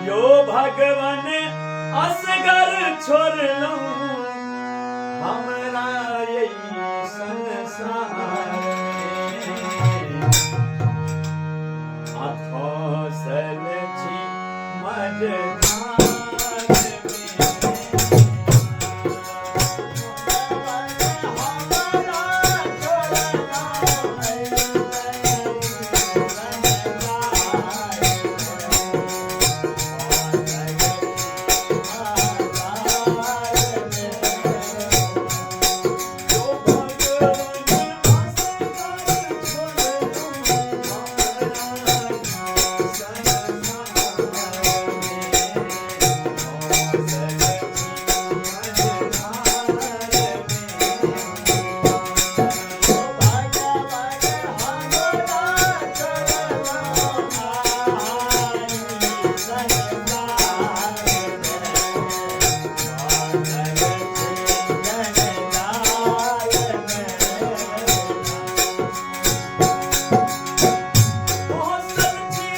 यो भगवान असगर छोड़लहुँ हमरा एहि संसार मे आ फसल छी मझधार मे। यो भगवान असगर छोड़लहुँ हमरा संसार मे फसल छी मझधार मे। फसल छी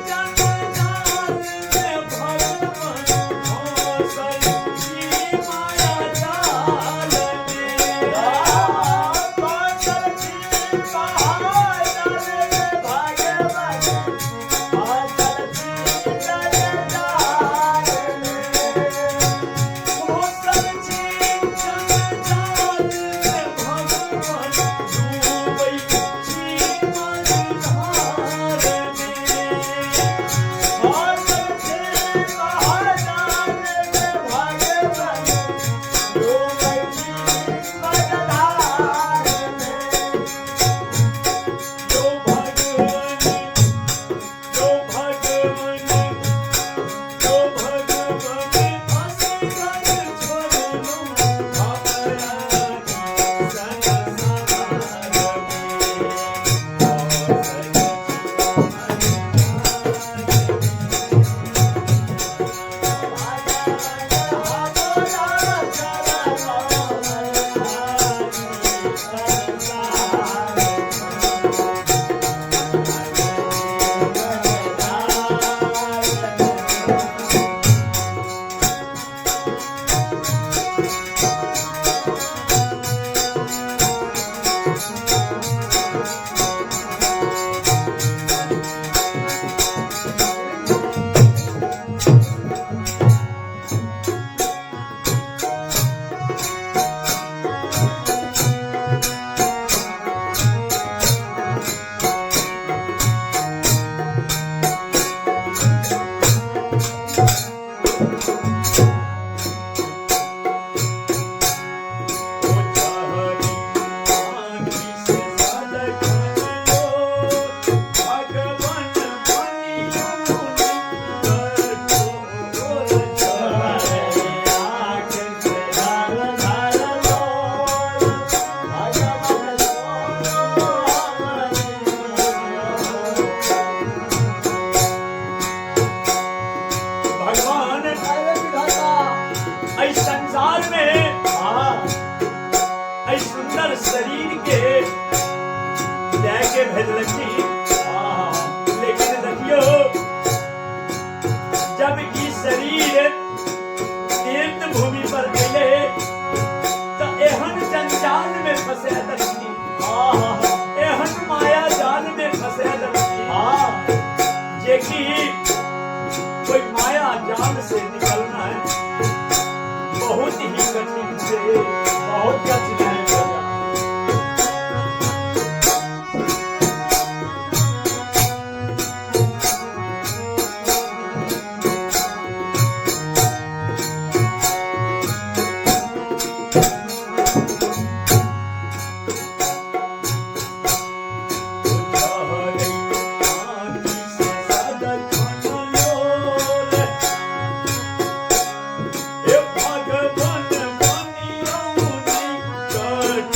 जंजाल मे भगवान, फसल छी माया जाल मे। फसल छी जंजाल मे भगवान, डूबै छी मझधार मे। यो भगवान, यो भगवान, यो भगवान असगर छोड़लहुँ हमरा संसार मे। फसल छी मझधार ओ चहरी आँखि से सदखन लो, भगवान बनियो नहि कठोर। चहरी भगवान एहि संसार में एहि सुंदर शरीर के दए के भेजलखिन, लेकिन देखियो जब ई शरीर तीर्थ भूमि पर अयलै तऽ एहन जंजाल में फंसा देलखिन, एहन माया जाल में फंसा देलखिन जे कि कोई माया जाल से निकलना है बहुत ही कठिन छै, बहुत कठिन है राजा। चहरै आँखि से सदखन लोर, हे भगवान बनियौ नहि।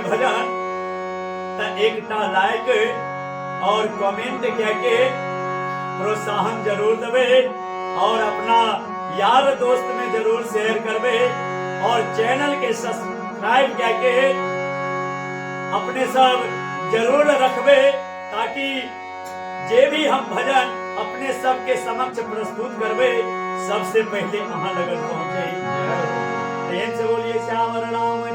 भजन तऽ एकटा लाइक और कमेंट कए के प्रोत्साहन जरूर देबै और अपना यार दोस्त में जरूर शेयर करबै और चैनल के सब्सक्राइब कए के अपने सब जरूर रखबै ताकि जे भी हम भजन अपने सबके समक्ष प्रस्तुत करबै सबसे पहले अहाँ लगन पहुँचे। प्रेम से बोलिए श्याम रामचंद्र।